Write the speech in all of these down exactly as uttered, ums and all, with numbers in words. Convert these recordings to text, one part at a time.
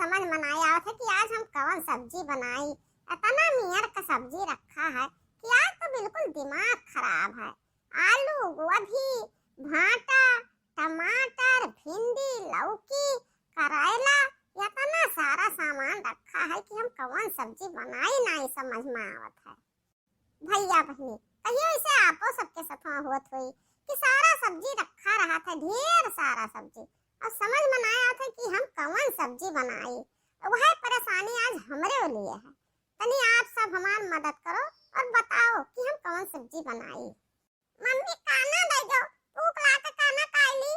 समझ में नाई आवत है कि आज हम कवन सब्जी बनाई। इतना नियर का सब्जी रखा है कि आज तो बिल्कुल दिमाग खराब है। आलू, गोभी, भांटा, टमाटर, भिंडी, लौकी, करैला, इतना सारा सामान रखा है कि हम कवन सब्जी बनाई, नाई समझ में आवत है। भैया बहिनी, कहियो इसे आपो सबके सथवा होत होई कि सारा सब्जी रखा रहत है, ढेर सारा सब्जी, और समझ में ना आवत है कि हम कवन सब्जी बनाई। तो वह परेशानी आज हमरे लिए है। तनी आप सब हमार मदद करो और बताओ कि हम कवन सब्जी बनाई। मम्मी, खाना दे दो, भूख लागे, खाना खाई ली।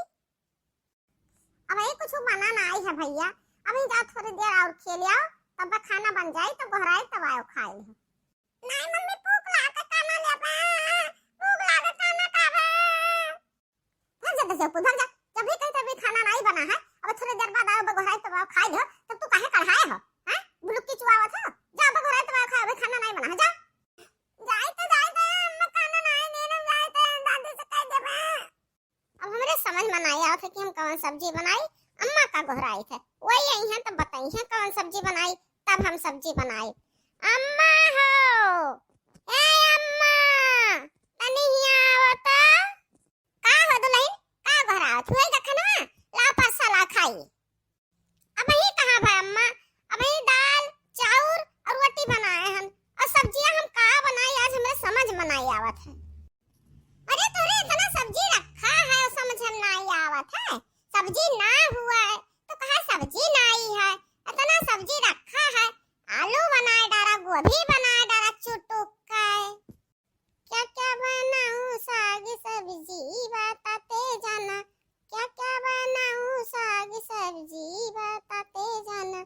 अबहीं कुछ बना नाई है भैया, अबहीं जाओ थोड़ी देर और खेल आओ, तब खाना बन जाई, तब गोहराई, तब आओ खाई ली। नाई मम्मी, भूख लागे, खाना लेबे, भूख लागे, खाना खाबे। भाग जा, दस जब भाग जा, जब भी कहीं तभी खाना नाई बना है, अब थोड़ी देर बाद आओ, गोहराई, तब आओ खाई लो, तब तू काहे कढ़ाए हो, हैं? बुलुक्की चुआवत हो, जा, गोहराई, तब आओ खाओ, अभी खाना नाई बना है, जा। जाई तो जाई तो अम्मा, खाना नाई देना, जाई तो दादी से कह देबे। अब हमरे समझ में नाई आवत है कि हम कवन सब्जी बनाई। अम्मा का गोहराई थे, वही आई हैं तब बताई हैं कवन सब्जी बनाई, तब हम सब्जी बनाई। अम्मा हो, ए अम्मा, तनी हियाँ आवत। का हो दुलहिन, का गोहरावत हुए? देखा ना, ला परसा ला खाई। अबहीं कहाँ भा अम्मा, अबहीं दाल, चाउर और रोटी बनाए हन, और सब्जिया हम का बनाई, आज हमरे समझ में नाई आवत है। अरे तोरे इतना सब्जी रखा है और समझ में नाई आवत है, सब्जी ना हुआ है तो कहा सब्जी नाई है, इतना सब्जी रखा है, आलू बनाए डारा, गोभी बनाए डारा, चुटुक है। क्या क्या बनाऊं साग सब्जी बताते जाना, क्या क्या बनाऊं साग सब्जी बताते जाना।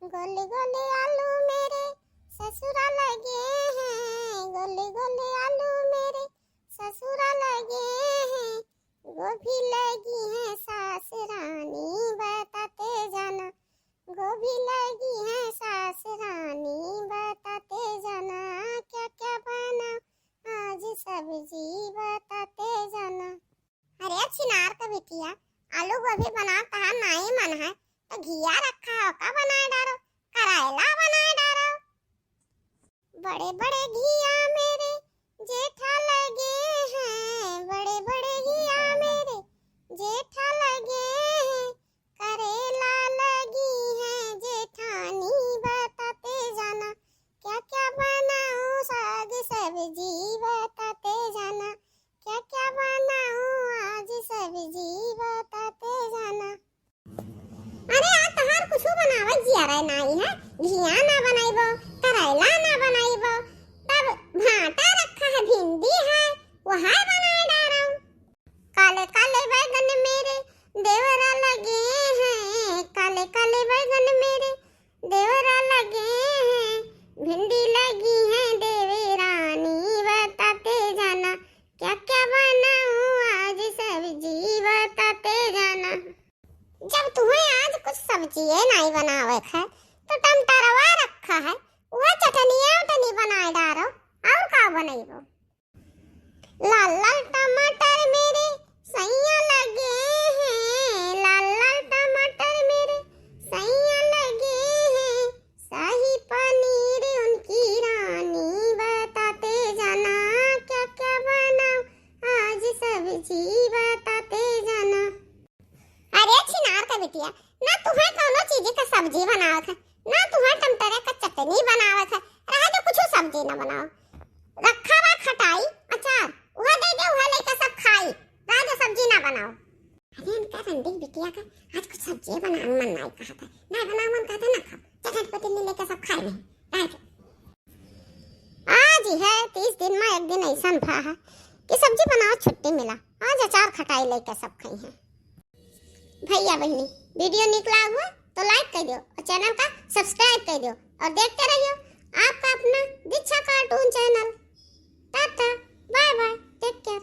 गोले गोले आलू मेरे ससुरा लगे हैं, गोले गोले आलू मेरे ससुरा लगे हैं, गोभी लगी है सास रानी बताते जाना, गोभी लगी है सास रानी बताते जाना, क्या क्या बनाऊं आज सब्जी बताते जाना। अरे छिनार का बिटिया, आलू गोभी बनाव तहार नाई मन है, तो घिया रखा हो का बनाए डारो, करैला बनाए डारो। बड़े बड़े घिया मेरे जेठा लगे हैं, बड़े बड़े घिया मेरे जेठा लगे हैं, करेला लगी है जेठानी बताते जाना, क्या क्या बनाऊं साग सब्जी बताते जाना, क्या क्या बनाऊं आज सब्जी बताते जाना। अरे आज तहार कुछ बनावे जिया रहे नाई है, घिया ना बनाइबो, करैला ना बनाइबो, तब भांटा रखा है, भिंडी है, वह बनाए डारो। काले काले बैगन मेरे देवरा लगे हैं, काले काले बैगन मेरे देवरा लगे हैं, भिंडी लगी है देवरानी बताते जाना, क्या क्या बनाऊं आज सब्जी बताते जाना। जब तुम्हें आज कुछ सब्जिए नाई बनावे है तो टमटरवा रखा है, वह चटनिया उटनी बनाए डारो, और का बनइबो। लाल लाल टमाटर मेरे सैया लगे हैं, लाल लाल टमाटर मेरे सैया लगे हैं, शाही पनीर उनकी रानी बताते जाना, क्या क्या बनाऊं आज सब्जी बताते जाना। अरे छिनार का बिटिया, ना तुहे कौनो चीज का सब्जी बनावत है, ना तुहे टमाटर का चटनी बनावत है, रहे दे कुछ सब्जी ना बनाओ। रखा बा खटाई, अचार, उहे दे दे, उहे लइका सब खाई, रहे दे सब्जी ना बनाओ। अरे इनका रंडी बिटिया का आज कुछ सब्जी बनावे मन नाई कहत है, ना बनावे मन कहत है ना खाओ, चटनी पटनी लइका सब खाए नहीं, रहे दे। आज है तीस दिन में एक दिन ऐसन भा है कि सब्जी बनाओ छुट्टी मिला, आज अचार खटाई लइका सब खाई हैं। भैया बहिनी, video निक लाग हुआ तो like कर दियो और channel का subscribe कर दियो और देखते रहियो आपका अपना दीक्षा cartoon channel। टाटा, bye bye, take care।